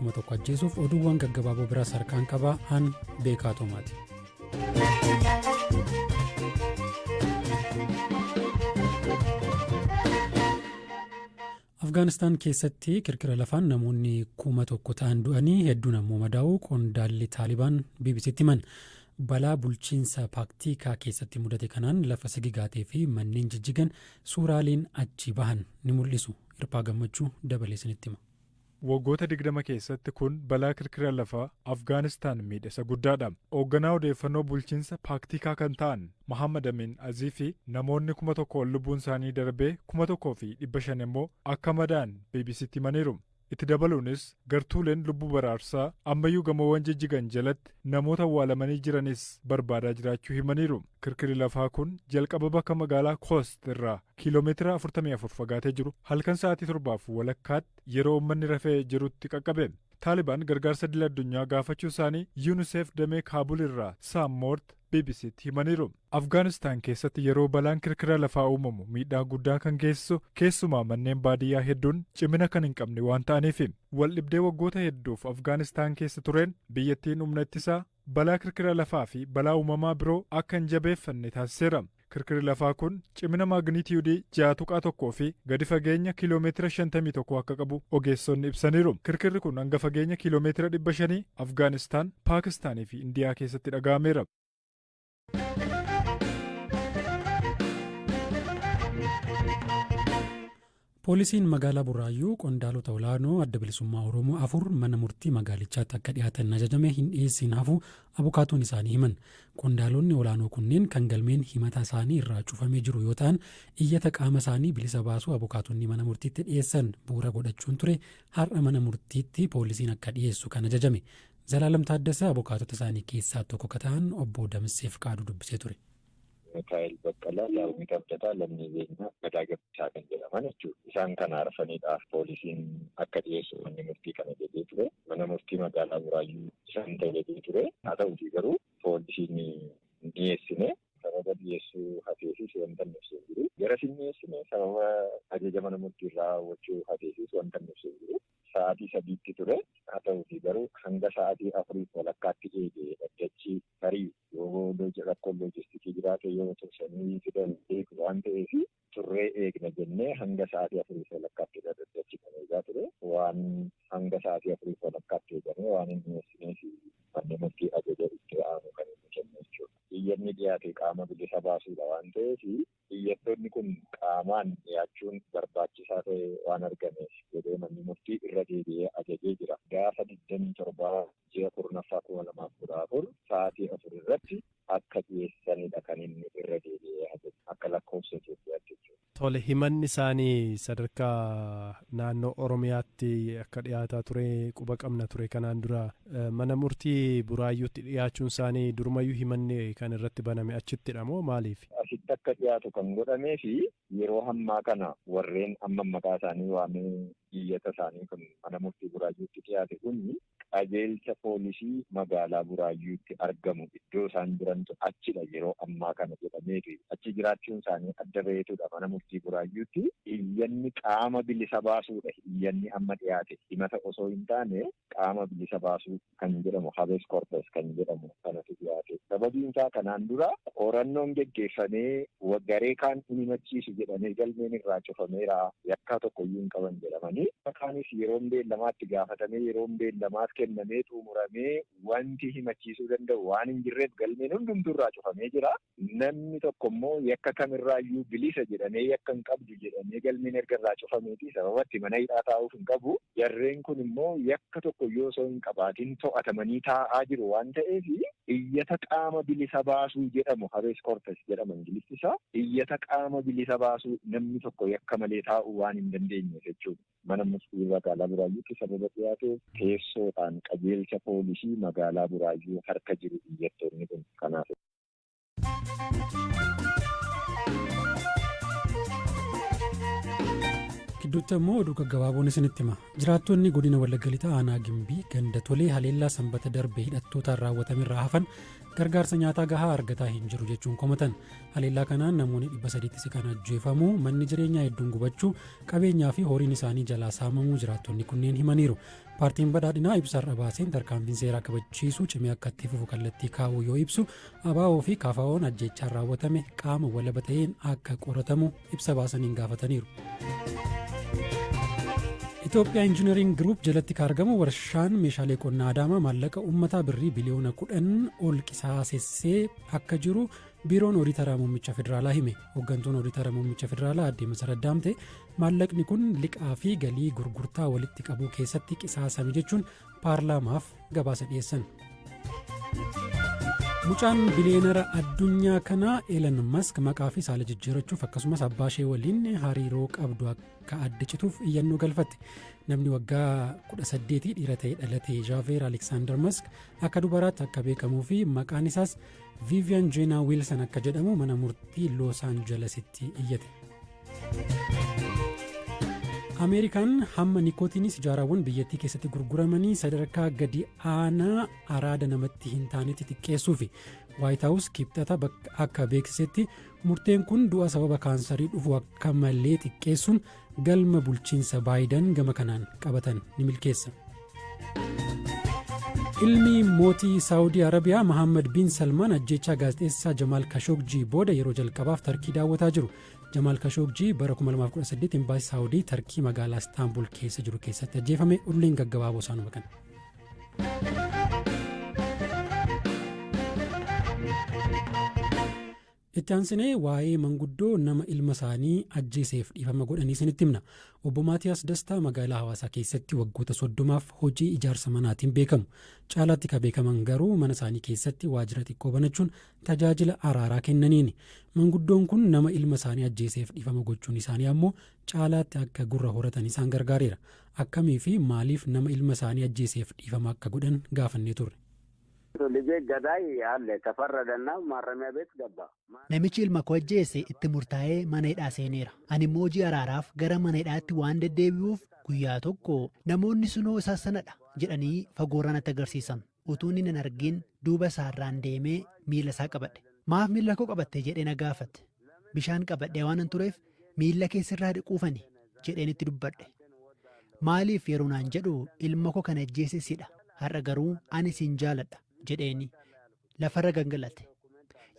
1,000 ajjeesuuf oduuwwan gaggabaaboo biraas harkaan qaba an Beekaa Toomaati. Afgaanistaan keessatti kirkira lafaan namoonni 1,000 ta'an du'anii hedduun ammoo madaa'uu qondaalli Taalibaan BBCtti himan. Balaa bulchiinsa Paaktiikaa keessatti mudate kanaan lafa sigigaatee fi manneen jijjigan suuraaleen achii bahan ni mul'isu. Hirphaa Gammachuu dabalee isinitti hima. Waggoota 20 keessatti kun balaa kirkira lafaa Afgaanistaan miidhe isa guddaadha. Hoogganaa odeeffannoo bulchiinsa Paaktiikaa kan ta'an Mohammad Amin Aziifi namoonni 1,000 ol lubbuun isaanii darbee 1,500 immoo akka madaa'an BBCtti himaniiru. Itti dabaluunis gartuuleen lubbuu baraarsaa ammayyuu gamoowwan jijjigan jalatti namoota awwaalamanii jiranis barbaadaa jiraachuu himaniiru. Kirkirri lafaa kun jalqaba bakka magaalaa Koost irraa kiiloomeetira 44 fagaatee jiru halkan sa'aatii 7:30tti yeroo uummanni rafee jirutti qaqqabe. Taalibaan gargaarsa idil addunyaa gaafachuu isaanii UNICEF damee Kaabul irraa Saam Moort BBCtti himaniiru. Afgaanistaan keessatti yeroo balaan kirkira lafaa uumamu miidhaa guddaa kan geessisu keessumaa manneen baadiyyaa hedduun cimina kan hin qabne waan ta'aniifi. Waldhibdee waggoota hedduuf Afgaanistaan keessa tureen biyyattiin humna ittisaa, balaa kirkira lafaa fi balaa uumamaa biroo akka hin jabeeffanne taasiseera. Kirkirri lafaa kun cimina maagniitiyuudii 6.1 fi gadi fageenya kiiloomeetira 51 akka qabu ogeessonni ibsaniiru. Kirkirri kun hanga fageenya kiiloomeetira 500 Afgaanistaan, Paakistaanii fi Indiyaa keessatti dhaga'ameera. Poolisiin magaalaa Burraayyuu qondaalota olaanoo Adda Bilisummaa Oromoo 4 mana murtii magaalichaatti akka dhiyaatan ajajame hin dhiyeessiin hafuu abukaatoon isaanii himan. Qondaalonni olaanoo kunneen kan galmeen himata isaanii irraa cufamee jiru yoo ta'an, iyyata qaama isaanii bilisa baasuu abukaatonni mana murtiitti dhiyeessan bu'uura godhachuun ture har'a mana murtiitti poolisiin akka dhiyeessu kan ajajame. Zalaalam Taaddasa abukaatota isaanii keessaa tokko ka ta'an obbo Damissee Fiqaaduu dubbisee ture. Mikaa'el Baqqalaa, Daawwit Abdataa, Lammii Beenyaa, Gadaa Gabbisaa kan jedhaman jechuudha. Isaan kana arfanidha poolisiin akka dhiyeessu manni murtii kan ajajee ture. Mana murtii magaalaa Buraayyuu isaan ajajee ture. Haa ta'utii garuu poolisiin hin dhiyeessine. Sababa dhiyeessuu hafeefis wanta inni ibsu hin jiru. Garas hin dhiyeessine sababa ajaja mana murtii irraa raawwachuu hafeefis wanta inni ibsu hin jiru. Sa'aatii 3tti ture. Haa ta'utii garuu hanga sa'aatii afuriif walakkaatti eege dhaddachi tarii yoo rakkoon loojistikii jiraate yoo tursanii fidan beeku waan ta'eef turree eegna jennee hanga sa'aatii afuriif walakkaatti dhaddachi kan eegaa ture. Waan hanga sa'aatii afuriif walakkaatti eegamee waan hin dhiyeessineef manni murtii ajaja itti aanu kan inni kenne jechuudha. Iyyanni dhiyaate qaama bilisa baasuudha waan ta'eef Iyyattoonni kun qaamaan dhiyaachuun barbaachisaa ta'ee waan argameef jedhee manni murtii irra deebi'ee ajajee jira. Gaafa 27 ji'a 10ffaa 2014 sa'aatii 4 irratti akka dhiyeessanidha kan inni irra deebi'ee ajaje akka lakkoofsa Itoophiyaatti jechuudha. Tole, himanni isaanii sadarkaa naannoo Oromiyaatti akka dhiyaataa ture quba qabna ture kanaan dura. Mana murtii Buraayyuutti dhiyaachuun isaanii durumayyuu himanni kan irratti baname achittidha moo maaliif? Asitti akka dhiyaatu kan godhameef yeroo hammaa kana warreen amma maqaa isaanii waamee iyyata isaanii kun mana murtii Buraayyuutti dhiyaate kun qajeelcha poolisii magaalaa Buraayyuutti argamu iddoo isaan jirantu achidha yeroo ammaa kana jedhameetu achi jiraachuun isaanii adda baheetudha mana murtii Buraayyuutti iyyanni qaama bilisa baasuudha iyyanni amma dhiyaate himata osoo hin taane qaama bilisa baasuu kan jedhamu habeas corpus kan jedhamu kanatu dhiyaate. Sababiin isaa kanaan dura qorannoon geggeeffamee garee kaan hin himachiisu jedhamee galmeen irraa cufameera yakkaa tokkoyyuu hin qaban jedhamanii. Kaanis yeroon beellamaatti gaafatamee yeroon beellamaas kennamee xumuramee wanti himachiisuu danda'u waan hin jirreef galmeen hundumtuu irraa cufamee jira. Namni tokko immoo yakka kamirraayyuu bilisa jedhamee yakka hin qabdu jedhamee galmeen erga irraa cufameeti sababa itti mana hidhaa taa'uuf hin qabu. Jarreen kun immoo yakka tokko iyyuu osoo hin qabaatin to'atamanii taa'aa jiru waan ta'eef iyyata qaama bilisa baasuu jedhamu habeas corpus jedhama Ingiliffi isaa iyyata qaama bilisa baasuu namni tokko yakka malee taa'uu waan hin dandeenyeef jechuudha. Mana murtii magaalaa Buraayyuutti sababa dhiyaateef teessoodhaan qajeelcha poolisii magaalaa Buraayyuu harka jiru iyyattoonni kun. Kanaaf. Gidduutti ammoo oduu gaggabaaboon isinitti hima. Jiraattonni godina Wallagga Lixaa aanaa Gimbii ganda tolee haleellaa sanbata darbe hidhattootaan raawwatamerraa hafan Gargaarsa nyaataa gahaa argataa hin jiru jechuun komatan. Haleellaa kanaan namoonni 300tti siqan ajjeefamuu, manni jireenyaa hedduun gubachuu, qabeenyaa fi horiin isaanii jalaa saamamuu jiraattonni kunneen himaniiru. Paartiin Badhaadhinaa ibsa har'a baaseen tarkaanfiin seeraa kabachiisuu cimee akka itti fufu kallattii kaa'uu yoo ibsu, ABO fi KFO'n ajjeechaan raawwatame qaama walaba ta'een akka qoratamu ibsa baasaniin gaafataniiru. Itoophiyaa Injiinariin Giruup jalatti kan argamu warshaan meeshaalee qonnaa Adaamaa maallaqa uummataa birrii biliyoona 10 ol qisaasessee akka jiru Biiroon Ooditara Muummicha Federaalaa hime. Hooggantuun Ooditara Muummicha Federaalaa Aadde Masarat Daamtee maallaqni kun liqaa fi galii gurgurtaa walitti qabuu keessatti qisaasame jechuun paarlaamaaf gabaasa dhiyeessan. Mucaan biliyeenara addunyaa kanaa Elon Musk maqaa fi saala jijjiirachuuf akkasumas abbaa ishee waliin hariiroo qabdu akka adda cituuf iyyannoo galfatte. Namni waggaa 18 dhiira ta'e dhalate Jaaveer Aleksaandar Musk akka dubaraatti akka beekamuu fi maqaan isaas Vivian Jeenaa Wiilsan akka jedhamu mana murtii Loos Aanjalesitti iyyate. Ameerikaan hamma nikootiinii sijaaraawwan biyyattii keessatti gurguramanii sadarkaa gadi aanaa araada namatti hin taanetti xiqqeessuufi. Waayit Haawus Kibxata akka beeksisetti, murteen kun du'a sababa kaansarii dhufu akka malee xiqqeessuun galma bulchiinsa Baayidan gama kanaan qabatan ni milkeessa. Ilmi mootii Saawudii Arabiyaa Mohammad bin Salmaan ajjeechaa gaazexeessaa Jamaal Kashogjii booda yeroo jalqabaaf Tarkii daawwataa jiru. Jamaal Kashogjii bara 2018 imbaasii Saawudii Tarkii magaalaa Istaanbul keessa jiru keessatti ajjeefame. Oduuleen gaggabaaboo isaanuma kana. Itti aansinee waa'ee manguddoo nama ilma isaanii ajjeeseef dhiifama godhanii isinitti himna. Obbo Maatiyaas Dastaa magaalaa Hawaasaa keessatti waggoota 30f hojii ijaarsa manaatiin beekamu. Caalaatti ka beekaman garuu mana isaanii keessatti waajjira xiqqoo banachuun tajaajila araaraa kennaniini. Manguddoon kun nama ilma isaanii ajjeeseef dhiifama gochuun isaanii ammoo caalaatti akka gurra horatan isaan gargaareera. Akkamii fi maaliif nama ilma isaanii ajjeeseef dhiifama akka godhan gaafannee turre. Namichi ilma koo ajjeese itti murtaa'ee mana hidhaa seeneera. Ani immoo hojii araaraaf gara mana hidhaatti waan deddeebi'uuf guyyaa tokko namoonni sunoo isa sanadha jedhanii fagoorraa natti agarsiisan. Utuu inni nan argin duuba isaarraan deemee miila isaa qabadhe. Maaf miila koo qabatte jedhee na gaafate. Bishaan qabadhee waanan tureef miila kee sirraa dhiquufani jedheen itti dubbadhe. Maaliif yeroo naan jedhu ilma koo kan ajjeese sidha. Har'a garuu ani sin jaaladha jedheeni. Lafarra gangalate.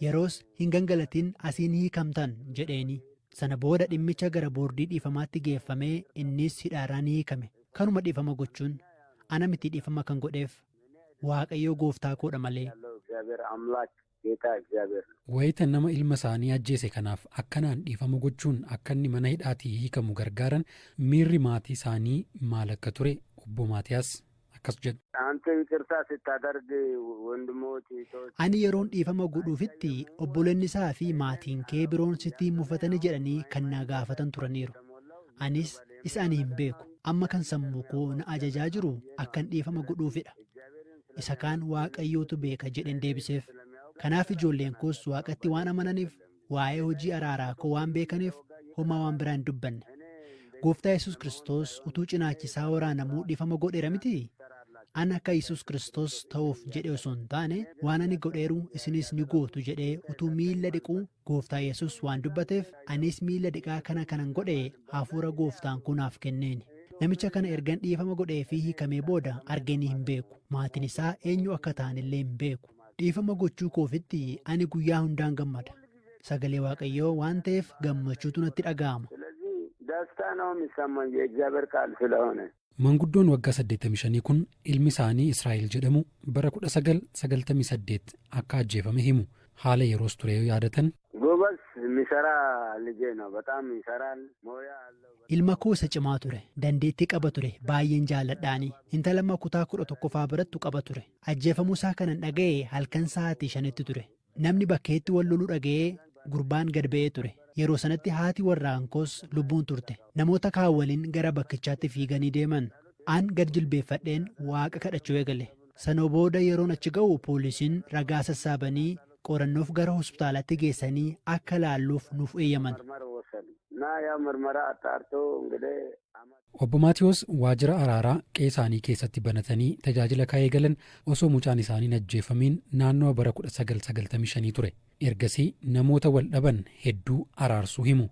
Yeroos hin gangalatin asiin hiikamtan jedheeni. Sana booda dhimmicha gara boordii dhiifamaatti geeffamee innis hidhaarraa ni hiikame. Kanuma dhiifama gochuun. Ana miti dhiifama kan godheef. Waaqayyoo gooftaa koodha malee. Wayita nama ilma isaanii ajjeese kanaaf akkanaan dhiifama gochuun akkanni mana hidhaatii hiikamu gargaaran miirri maatii isaanii maal akka ture Obbo Maatiyaas akkas jedhu. Ani yeroon dhiifama godhuufitti obboleonni isaa fi maatiin kee biroon sitti hin mufatani jedhanii kan na gaafatan turaniiru. Anis isa ani hin beeku. Amma kan sammuu koo na ajajaa jiru akkan dhiifama godhuufidha. Isa kaan Waaqayyootu beeka jedheen deebiseef. Kanaaf ijoolleen koos Waaqatti waan amananiif waa'ee hojii araaraa koo waan beekaniif homaa waan biraa hin dubbanne. Gooftaa Yesuus Kiristoos utuu cinaachi isaa waraanamuu dhiifama godheera mitii? An akka Yesuus Kiristoos ta'uuf jedhee osoo hin taane waan ani godheeru isinis ni gootu jedhee utuu miilla dhiquu Gooftaa Yesuus waan dubbateef anis miilla dhiqaa kana kanan godhe hafuura gooftaan koo naaf kenneeni. Namicha kana ergan dhiifama godheefii hiikamee booda argeenii hin beeku. Maatiin isaa eenyu akka ta'an illee hin beeku. Dhiifama gochuu koofitti ani guyyaa hundaan gammada. Sagalee Waaqayyoo waan ta'eef gammachuutu natti dhaga'ama. Manguddoon waggaa 85 kun ilmi isaanii Israa'el jedhamu bara 1998 akka ajjeefame himu. Haala yeroos ture yoo yaadatan. Ilma koo isa cimaa ture. Dandeettii qaba ture. Baay'een jaalladhaani. Intala amma kutaa 11ffaa barattu qaba ture. Ajjeefamuu isaa kanan dhaga'e halkan sa'aatii 5tti ture. Namni bakkeetti wal loluu dhaga'ee gurbaan gad ba'ee ture. Yeroo sanatti haati warraan koos lubbuun turte. Namoota kaan waliin gara bakkichaatti fiiganii deeman. An gad jilbeeffadheen Waaqa kadhachuu eegale. Sana booda yeroon achi ga'u poolisiin ragaa sassaabanii qorannoof gara hospitaalaatti geessanii akka laalluuf nuuf eeyyaman. Obbo Maatiyoos waajjira araaraa qe'ee isaanii keessatti banatanii tajaajila kaa'ee galan osoo mucaan isaanii hin ajjeefamiin naannoo bara 1995 ture. Ergasii namoota wal dhaban hedduu araarsuu himu.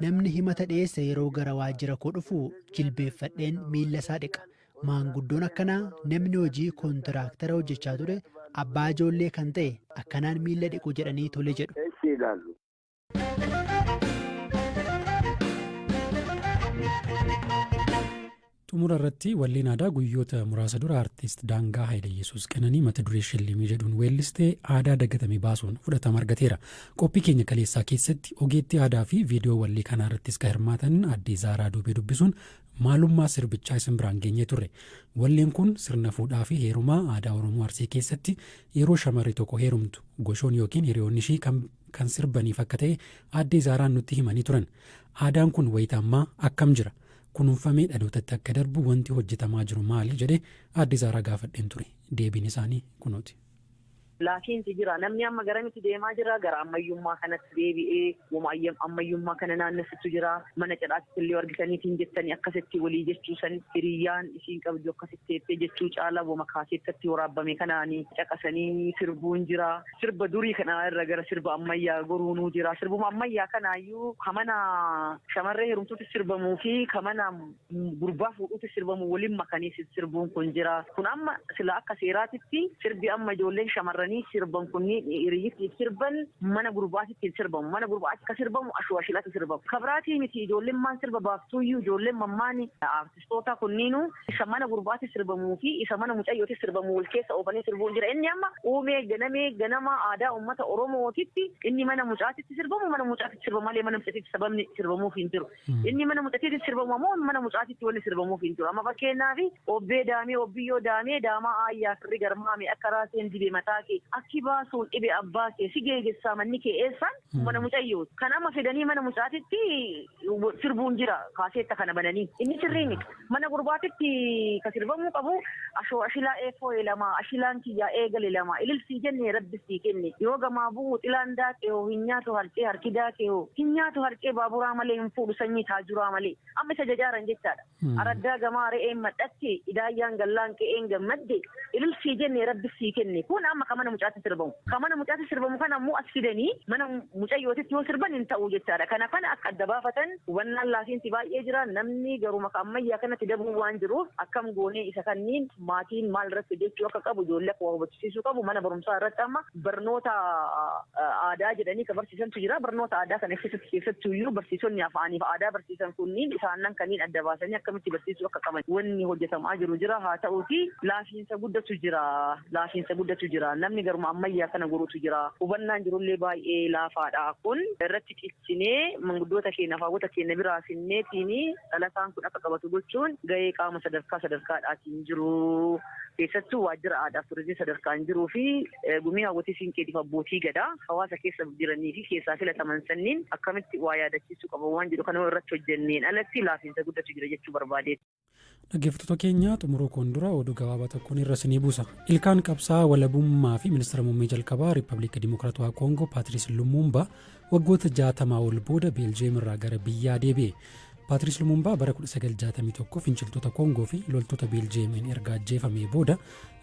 Namni himata dhiyeesse yeroo gara waajjira koo dhufu jilbeeffadheen miilla isaa dhiqa. Maanguddoon akkanaa, namni hojii koontiraaktara hojjechaa ture, abbaa ijoollee kan ta'e, akkanaan miilla dhiqu jedhanii tole jedhu. Xumura irratti, walleen aadaa guyyoota muraasa dura Aartist Daangaa Haayileyyesuus Qananii mata duree "Shillimii" jedhuun weellistee aadaa dagatame baasuun fudhatama argateera. Qophii keenya kaleessaa keessatti ogeettii aadaa fi viidiyoo wallee kanaa irrattis kan hirmaatan Aadde Zaaraa Duubee dubbisuun maalummaa sirbichaa isin biraan geenyee turre. Walleen kun sirna fuudhaa fi heerumaa aadaa Oromoo Arsii keessatti yeroo shamarri tokko heerumtu goshoon yookiin hiriyoonni ishii kan sirbaniif akka ta'e Aadde Zaaraan nutti himanii turan. Aadaan kun wayita ammaa akkam jira? Kunuunfamee dhalootatti akka darbu wanti hojjetamaa jiru maali jedhee Aadde Zaaraa gaafadheen ture. Deebiin isaanii kunooti. Laafiinsi jira. Namni amma garamitti deemaa jira? Gara ammayyummaa kanatti deebi'ee wama ammayyummaa kana naannessitu jira. Mana cidhaatti illee argitaniitiin jettanii akkasitti walii jechuu san, hiriyyaan isiin qabdu akkasitti teettee jechuu caala, wama kaaseettatti waraabbame kanaanii caqasanii sirbuun jira. Sirba durii kana irra gara sirba ammayyaa goruunuu jira. Sirbuma ammayyaa kanaayyuu kamana shamarree heerumtuutti sirbamuu fi kamana gurbaa fuudhuutti sirbamu waliin makanii sirbuun kun jira. Kun amma sila akka seeraatitti sirbi amma ijoolleen shamarranii sirban kunniin hiriyyitti sirban mana gurbaatitti hin sirbamu. Mana gurbaatti ka sirbamu ashoo ashilatti sirbamu. Kabraatii miti, ijoolleen maan sirba baaftuyyuu, ijoolleen mammaani aartistoota kunniinu isa mana gurbaatti sirbamuu fi isa mana mucayyootti sirbamu wal keessa oofanii sirbuun jira. Inni amma uumee ganamee ganama aadaa uummata Oromootitti inni mana mucaatitti sirbamu mana mucaatitti sirbamu malee mana mucaatitti sababni sirbamuuf hin jiru. Inni mana mucaatitti sirbamu ammoo mana mucaatitti wanni sirbamuuf hin jiru. Amma fakkeenyaaf, obbee daamee obbiyyoo daamee daamaa aayyaa firri garmaame akka raaseen dibe mataa kee akki baasuun dhibe abbaa kee si geegessaa manni kee eessaan mana mucayyooti. Kan amma fidanii mana mucaatitti sirbuun jira kaaseetta kana bananii. Inni sirrii miti. Mana gurbaatitti ka sirbamuu qabu ashoo ashilaa eefoo lama, ashilaan kiyyaa eegale lama, ililsii jenne rabbisii kenne, yoo gamaa bu'u xilaan daakee hoo hin nyaatu harcee harki daakee hoo hin nyaatu harcee baaburaa malee hin fuudhu sanyii taajuraa malee, amma isa jajaaran jechaadha. Araddaa gamaa re'een madhatte, idaayyaan gallaan qe'een gammadde, ililsii jenne rabbisii kenne, kun amma ka mana mucaatti sirbamu. Ka mana mucaatti sirbamu kana ammoo as fidanii mana mucayyootitti yoo sirban hin ta'u jechaadha. Kana akka adda baafatan, hubannaan laafiinsi baay'ee jira. Namni garuma ka ammayyaa kanatti dabuu waan jiruuf, akkam goonee isa kanniin maatiin maal irratti hojjechuu akka qabu, ijoollee akka waa hubachiisuu qabu, mana barumsaa irratti amma barnoota aadaa jedhanii ka barsiisantu jira. Barnoota aadaa kana keessatti keessattuyyuu barsiisonni afaaniif aadaa barsiisan kunniin isaanan kanneen adda baasanii akkamitti barsiisuu akka qaban wanni hojjetamaa jiru jira. Haa ta'uuti, laafiinsa guddatu jira. Laafiinsa guddatu jira. Namni garuma ammayyaa kana goruutu jira. Hubannaan jirullee baay'ee laafaadha. Kun irratti ciccinee manguddoota keenya, afaawwata keenya biraa finneetiin dhalataan kun akka qabatu gochuun gahee qaama sadarkaa sadarkaadhaatiin jiru. Keessattuu waajjira aadaa fi turizimii sadarkaan jiruu fi gumii hawwatii siinqeetiif abbootii gadaa hawaasa keessa jiranii fi keessaa filataman sanniin akkamitti waa yaadachiisuu qaban waan jedhu kana irratti hojjenneen alatti laafiinsa guddatu jira jechuu barbaadeeti. Dhaggeeffattoota keenya, xumuruu koon dura oduu gabaabaa tokkoon irra isinii buusa. Ilkaan qabsaa walabummaa fi ministeera muummee jalqabaa Riippaabilika Dimokiraatawaa Koongoo Paatiriis Lumumbaa waggoota 60 ol booda Beeljeem irraa gara biyyaa deebi'e. Paatiriis Lumumbaa bara 1961 finciltoota Koongoo fi loltoota Beeljeemiin erga ajjeefamee booda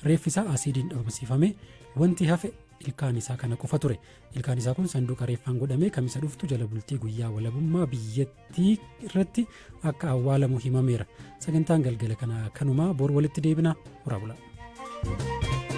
reeffi isaa asiidiin dhabamsiifame, wanti hafe ilkaan isaa kana qofa ture. Ilkaan isaa kun sanduuqa reeffaan godhamee Kamisa dhuftu jala bultii guyyaa walabummaa biyyattii irratti akka awwaalamu himameera. Sagantaan galgala kana kanumaa, bor walitti deebina, horaa bulaa.